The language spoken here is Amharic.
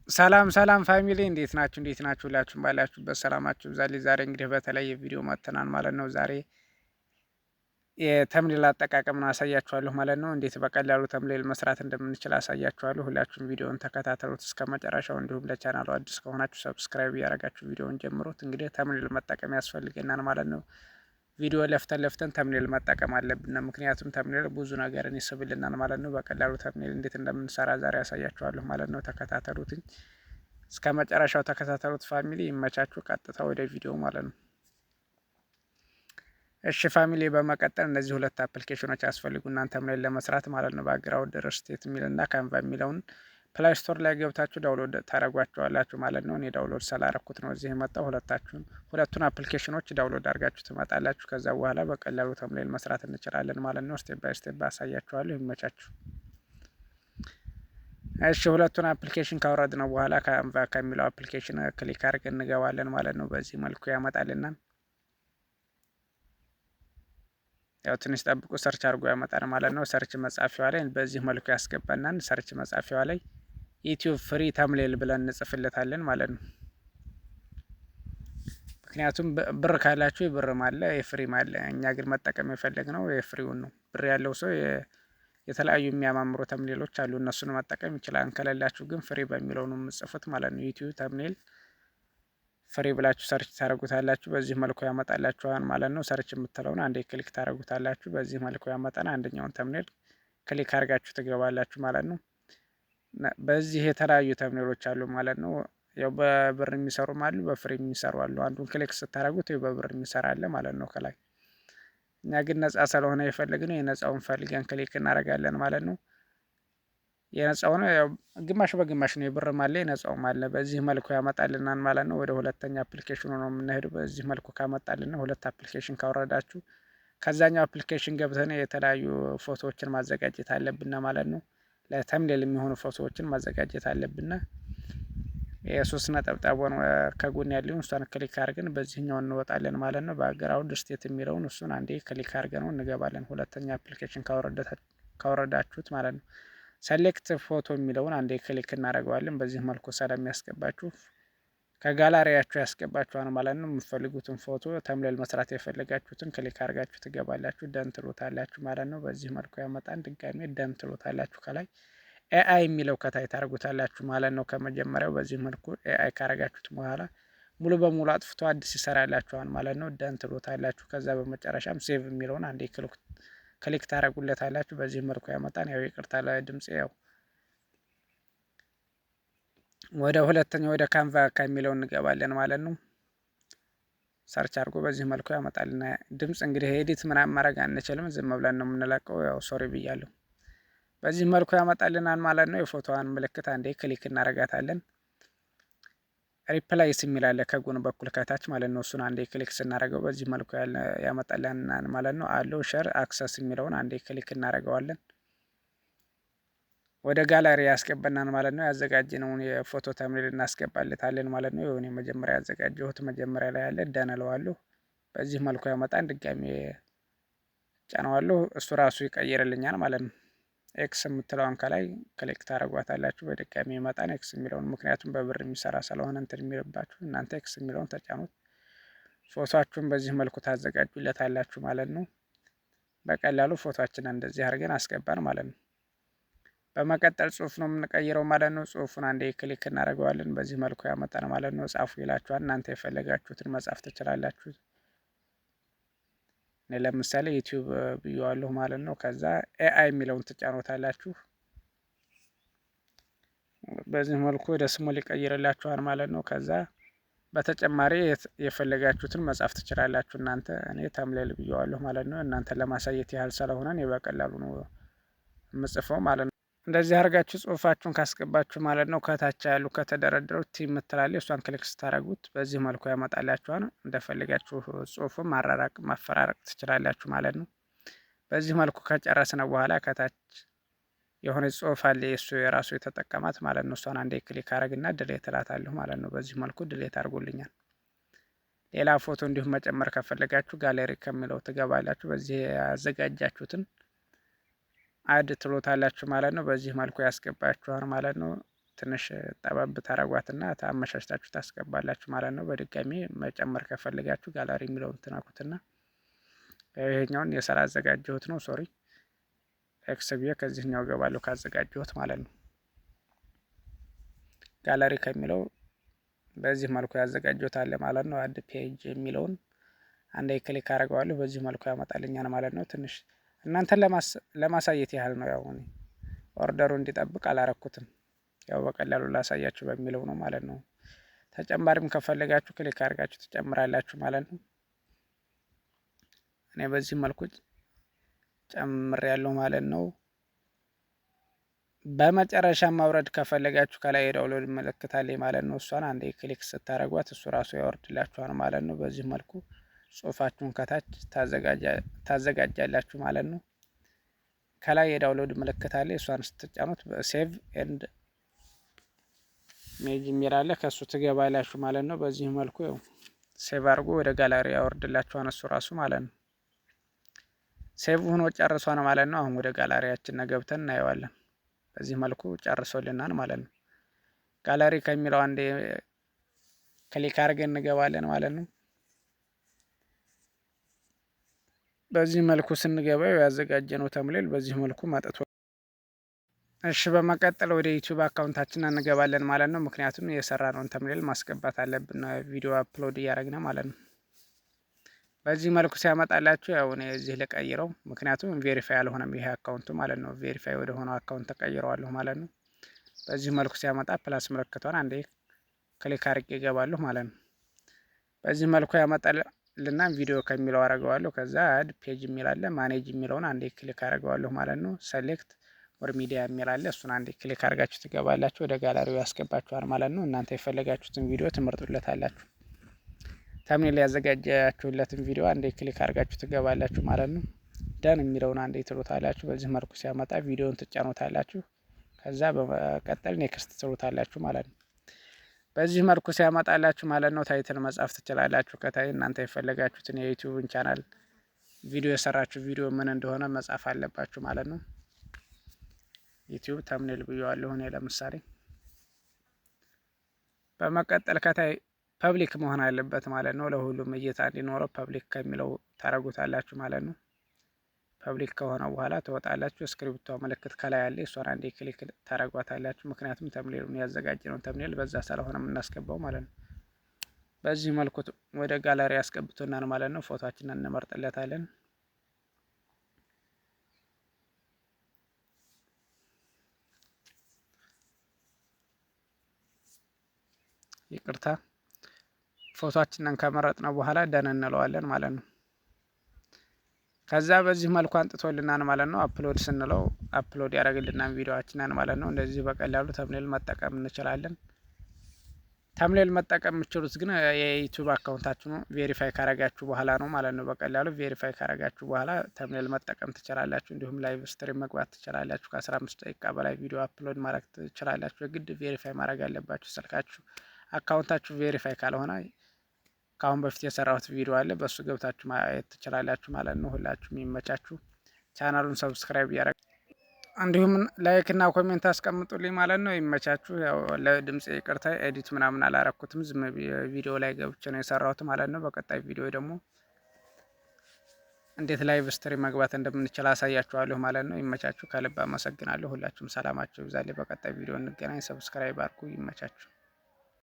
ሰላም ሰላም family፣ እንዴት ናችሁ? እንዴት ናችሁ? ሁላችሁም ባላችሁበት ሰላማችሁ ይብዛልኝ። ዛሬ እንግዲህ በተለየ ቪዲዮ መጥተናል ማለት ነው። ዛሬ የ thumbnail አጠቃቀምን አሳያችኋለሁ ማለት ነው። እንዴት በቀላሉ thumbnail መስራት እንደምንችል አሳያችኋለሁ። ሁላችሁም ቪዲዮውን ተከታተሉት እስከ መጨረሻው። እንዲሁም ለቻናሉ አዲስ ከሆናችሁ subscribe እያደረጋችሁ ቪዲዮውን ጀምሩት። እንግዲህ thumbnail መጠቀም ያስፈልገናል ማለት ነው። ቪዲዮ ለፍተን ለፍተን thumbnail መጠቀም አለብን። ምክንያቱም thumbnail ብዙ ነገርን ይስብልናል ማለት ነው። በቀላሉ thumbnail እንዴት እንደምንሰራ ዛሬ አሳያችኋለሁ ማለት ነው። ተከታተሉትኝ እስከ መጨረሻው ተከታተሉት family፣ ይመቻችሁ። ቀጥታ ወደ ቪዲዮ ማለት ነው። እሺ family፣ በመቀጠል እነዚህ ሁለት application ኖች ያስፈልጉናል thumbnail ለመስራት ማለት ነው። Background Rotate የሚልና Canva የሚለውን Play Store ላይ ገብታችሁ download ታደርጓቸዋላችሁ ማለት ነው። እኔ download ስላረኩት ነው እዚህ የመጣው። ሁለቱን application ኖች download አድርጋችሁ ትመጣላችሁ። ከዛ በኋላ በቀላሉ thumbnail መስራት እንችላለን ማለት ነው። Step by step አሳያችኋለሁ። ይመቻችሁ። እሺ፣ ሁለቱን application ካወረድነው በኋላ Canva ከሚለው application click አድርገን እንገባለን ማለት ነው። በዚህ መልኩ ያመጣልናል። ያው ትንሽ ጠብቁ፣ search አድርጎ ያመጣል ማለት ነው። Search መጻፊያዋ ላይ በዚህ መልኩ ያስገባናል። Search መጻፊያዋ ላይ YouTube free thumbnail ብለን እንጽፍለታለን ማለት ነው። ምክንያቱም ብር ካላችሁ የብርም አለ፣ የ free ም አለ። እኛ ግን መጠቀም የፈለግነው የ free ውን ነው። ብር ያለው ሰው የተለያዩ የሚያማምሩ thumbnail ኦች አሉ፣ እነሱን መጠቀም ይችላል። ከሌላችሁ ግን free በሚለው ነው የምጽፉት ማለት ነው። YouTube thumbnail free ብላችሁ search ታደርጉታላችሁ። በዚህ መልኩ ያመጣላችኋል ማለት ነው። Search የምትለውን አንዴ click ታደርጉታላችሁ። በዚህ መልኩ ያመጣን አንደኛውን thumbnail click አድርጋችሁ ትገባላችሁ ማለት ነው። በዚህ የተለያዩ thumbnail ኦች አሉ ማለት ነው። ያው በብር የሚሰሩም አሉ፣ በ free የሚሰሩ አሉ። አንዱን click ስታደርጉት በብር የሚሰራ አለ ማለት ነው ከላይ። እኛ ግን ነጻ ስለሆነ የፈለግነው የነጻውን ፈልገን click እናደርጋለን ማለት ነው። የነጻው ነው፣ ያው ግማሽ በግማሽ ነው፣ የብርም አለ የነጻውም አለ። በዚህ መልኩ ያመጣልናል ማለት ነው። ወደ ሁለተኛ application ኑ ነው የምንሄደው። በዚህ መልኩ ካመጣልን፣ ሁለት application ካወረዳችሁ፣ ከዛኛው application ገብተን የተለያዩ ፎቶዎችን ማዘጋጀት አለብን ማለት ነው። ለ thumbnail የሚሆኑ ፎቶዎችን ማዘጋጀት አለብን። የሶስት ነጠብጣቧን ከጎን ያለውን እሷን click አድርገን በዚህኛው እንወጣለን ማለት ነው። Background rotate የሚለውን እሱን አንዴ click አድርገን ነው እንገባለን። ሁለተኛ application ካወረዳችሁት ማለት ነው። Select photo የሚለውን አንዴ click እናደርገዋለን። በዚህ መልኩ ስለሚያስገባችሁ ከጋላሪያችሁ ያስገባችኋል ማለት ነው። የምትፈልጉትን ፎቶ፣ thumbnail መስራት የፈለጋችሁትን click አድርጋችሁ ትገባላችሁ። Done ትሉታላችሁ ማለት ነው። በዚህ መልኩ ያመጣን። ድጋሜ done ትሉታላችሁ። ከላይ AI የሚለው ከታች ታደርጉታላችሁ ማለት ነው። ከመጀመሪያው በዚህ መልኩ AI ካረጋችሁት በኋላ ሙሉ በሙሉ አጥፍቶ አዲስ ይሰራላችኋል ማለት ነው። Done ትሉታላችሁ። ከዛ በመጨረሻም save የሚለውን አንዴ click ታደርጉለታላችሁ። በዚህ መልኩ ያመጣን። ያው ይቅርታ ለድምጽ። ያው ወደ ሁለተኛው ወደ Canva ከሚለው እንገባለን ማለት ነው። Search አድርጎ በዚህ መልኩ ያመጣልና ድምጽ እንግዲህ edit ምናምን ማድረግ አንችልም። ዝም ብለን ነው የምንለቀው። ያው sorry ብያለሁ። በዚህ መልኩ ያመጣልናል ማለት ነው። የፎቶዋን ምልክት አንዴ click እናደርጋታለን። Replace የሚል አለ ከጎን በኩል ከታች ማለት ነው። እሱን አንዴ click ስናደርገው በዚህ መልኩ ያመጣልናል ማለት ነው። Allow share access የሚለውን አንዴ click እናደርገዋለን። ወደ ጋላሪ ያስገባናል ማለት ነው። ያዘጋጀነውን የፎቶ thumbnail እናስገባለታለን ማለት ነው። የሆነ መጀመሪያ ያዘጋጀሁት መጀመሪያ ላይ ያለ done እለዋለሁ። በዚህ መልኩ ያመጣን። ድጋሜ ጫነዋለሁ። እሱ ራሱ ይቀይርልኛል ማለት ነው። X የምትለዋን ከላይ click ታደርጓታላችሁ። በድጋሚ ይመጣን X የሚለውን፣ ምክንያቱም በብር የሚሰራ ስለሆነ እንትን የሚልባችሁ እናንተ X የሚለውን ተጫኑት። ፎቶአችሁን በዚህ መልኩ ታዘጋጁለታላችሁ ማለት ነው። በቀላሉ ፎቶአችንን እንደዚህ አድርገን አስገባን ማለት ነው። በመቀጠል ጽሁፍ ነው የምንቀይረው ማለት ነው። ጽሁፉን አንዴ click እናደርገዋለን። በዚህ መልኩ ያመጣን ማለት ነው። ጻፉ ይላችኋል። እናንተ የፈለጋችሁትን መጻፍ ትችላላችሁ። እኔ ለምሳሌ YouTube ብየዋለሁ ማለት ነው። ከዛ AI የሚለውን ትጫኑታላችሁ። በዚህ መልኩ ወደ ስሙ ሊቀይርላችኋል ማለት ነው። ከዛ በተጨማሪ የፈለጋችሁትን መጻፍ ትችላላችሁ እናንተ። እኔ thumbnail ብየዋለሁ ማለት ነው። እናንተ ለማሳየት ያህል ስለሆነ እኔ በቀላሉ ነው የምጽፈው ማለት ነው። እንደዚህ አድርጋችሁ ጽሁፋችሁን ካስገባችሁ ማለት ነው፣ ከታች ያሉ ከተደረደሩት T የምትላለች እሷን click ስታደርጉት በዚህ መልኩ ያመጣላችኋል። እንደፈለጋችሁ ጽሁፉን ማራራቅ ማፈራረቅ ትችላላችሁ ማለት ነው። በዚህ መልኩ ከጨረስነ በኋላ ከታች የሆነ ጽሁፍ አለ፣ የእሱ የራሱ የተጠቀማት ማለት ነው። እሷን አንዴ click አረግና delete እላታለሁ ማለት ነው። በዚህ መልኩ delete አድርጎልኛል። ሌላ ፎቶ እንዲሁም መጨመር ከፈለጋችሁ ጋሌሪ ከሚለው ትገባላችሁ። በዚህ ያዘጋጃችሁትን add ትሎታላችሁ ማለት ነው። በዚህ መልኩ ያስገባችኋል ማለት ነው። ትንሽ ጠበብ ታረጓትና ታመቻችታችሁ ታስገባላችሁ ማለት ነው። በድጋሚ መጨመር ከፈለጋችሁ ጋላሪ የሚለውን ትነኩትና ይሄኛውን ስላዘጋጀሁት ነው፣ sorry፣ X ብዬ ከዚህኛው ገባለሁ ካዘጋጀሁት ማለት ነው። ጋላሪ ከሚለው በዚህ መልኩ ያዘጋጀሁት አለ ማለት ነው። Add page የሚለውን አንዴ click አደርገዋለሁ። በዚህ መልኩ ያመጣልኛል ማለት ነው። ትንሽ እናንተን ለማሳየት ያህል ነው። ያው እኔ order ኡ እንዲጠብቅ አላረኩትም። ያው በቀላሉ ላሳያችሁ በሚለው ነው ማለት ነው። ተጨማሪም ከፈለጋችሁ click አድርጋችሁ ትጨምራላችሁ ማለት ነው። እኔ በዚህ መልኩ ጨምሬያለሁ ማለት ነው። በመጨረሻ ማውረድ ከፈለጋችሁ ከላይ የ download ምልክት አለ ማለት ነው። እሷን አንዴ click ስታደርጓት እሱ ራሱ ያወርድላችኋል ማለት ነው። በዚህ መልኩ ጽሁፋችሁን ከታች ታዘጋጃላችሁ ማለት ነው። ከላይ የ download ምልክት አለ። እሷን ስትጫኑት save and manage የሚል አለ፣ ከእሱ ትገባላችሁ ማለት ነው። በዚህ መልኩ ያው save አድርጎ ወደ ጋላሪ ያወርድላችኋል እሱ ራሱ ማለት ነው። Save ሆኖ ጨርሷል ማለት ነው። አሁን ወደ ጋላሪያችን ገብተን እናየዋለን። በዚህ መልኩ ጨርሶልናል ማለት ነው። ጋላሪ ከሚለው አንዴ click አድርገን እንገባለን ማለት ነው። በዚህ መልኩ ስንገባ ያዘጋጀነው thumbnail በዚህ መልኩ መጥቶ፣ እሺ፣ በመቀጠል ወደ YouTube account ኣችን እንገባለን ማለት ነው። ምክንያቱም የሰራነውን thumbnail ማስገባት አለብን ቪዲዮ upload እያደረግን ማለት ነው። በዚህ መልኩ ሲያመጣላችሁ ያው እኔ እዚህ ልቀይረው፣ ምክንያቱም verify አልሆነም ይሄ account ኡ ማለት ነው። Verify ወደ ሆነው account ተቀይረዋለሁ ማለት ነው። በዚህ መልኩ ሲያመጣ plus ምልክቷን አንዴ click አድርጌ እገባለሁ ማለት ነው። በዚህ መልኩ ያመጣልና ቪዲዮ ከሚለው አረገዋለሁ። ከዛ add page የሚል አለ፣ manage የሚለውን አንዴ click አረገዋለሁ ማለት ነው። Select more media የሚል አለ፣ እሱን አንዴ click አድርጋችሁ ትገባላችሁ። ወደ ጋላሪው ያስገባችኋል ማለት ነው። እናንተ የፈለጋችሁትን ቪዲዮ ትመርጡለታላችሁ። Thumbnail ያዘጋጃችሁለትን ቪዲዮ አንዴ click አድርጋችሁ ትገባላችሁ ማለት ነው። Done የሚለውን አንዴ ትሉታላችሁ። በዚህ መልኩ ሲያመጣ ቪዲዮን ትጫኑታላችሁ። ከዛ በመቀጠል next ትሉታላችሁ ማለት ነው። በዚህ መልኩ ሲያመጣላችሁ ማለት ነው title መጻፍ ትችላላችሁ። ከታይ እናንተ የፈለጋችሁትን የ YouTube ን channel ቪዲዮ የሰራችሁ ቪዲዮ ምን እንደሆነ መጻፍ አለባችሁ ማለት ነው። YouTube thumbnail ብየዋለሁ እኔ ለምሳሌ። በመቀጠል ከታይ public መሆን አለበት ማለት ነው። ለሁሉም እይታ እንዲኖረው public ከሚለው ታረጉታላችሁ ማለት ነው። Public ከሆነ በኋላ ትወጣላችሁ። እስክሪብቶ ምልክት ከላይ ያለ እሷን አንዴ click ታረጓታላችሁ። ምክንያቱም thumbnail ኡን ያዘጋጀነው thumbnail በዛ ስለሆነ የምናስገባው ማለት ነው። በዚህ መልኩ ወደ ጋለሪ ያስገብቶናል ማለት ነው። ፎቶአችንን እንመርጥለታለን። ይቅርታ፣ ፎቶአችንን ከመረጥነው በኋላ done እንለዋለን ማለት ነው። ከዛ በዚህ መልኩ አምጥቶልናል ማለት ነው። Upload ስንለው upload ያደርግልናል ቪዲዮአችንን ማለት ነው። እንደዚህ በቀላሉ thumbnail መጠቀም እንችላለን። Thumbnail መጠቀም የምትችሉት ግን የ YouTube account ኣችሁን verify ካረጋችሁ በኋላ ነው ማለት ነው። በቀላሉ verify ካረጋችሁ በኋላ thumbnail መጠቀም ትችላላችሁ። እንዲሁም live stream መግባት ትችላላችሁ። ከ15 ደቂቃ በላይ ቪዲዮ upload ማድረግ ትችላላችሁ። የግድ verify ማድረግ አለባችሁ። ስልካችሁ account ኣችሁ verify ካልሆነ ከአሁን በፊት የሰራሁት ቪዲዮ አለ። በእሱ ገብታችሁ ማየት ትችላላችሁ ማለት ነው። ሁላችሁም የሚመቻችሁ channel ኡን subscribe እያደረግ እንዲሁም like እና comment አስቀምጡልኝ ማለት ነው። ይመቻችሁ። ያው ለድምፅ ይቅርታ፣ edit ምናምን አላረኩትም። ዝም ቪዲዮ ላይ ገብቼ ነው የሰራሁት ማለት ነው። በቀጣይ ቪዲዮ ደግሞ እንዴት live stream መግባት እንደምንችል አሳያችኋለሁ ማለት ነው። ይመቻችሁ። ከልብ አመሰግናለሁ። ሁላችሁም ሰላማችሁ ይብዛልኝ። በቀጣይ ቪዲዮ እንገናኝ። Subscribe አድርጉ። ይመቻችሁ።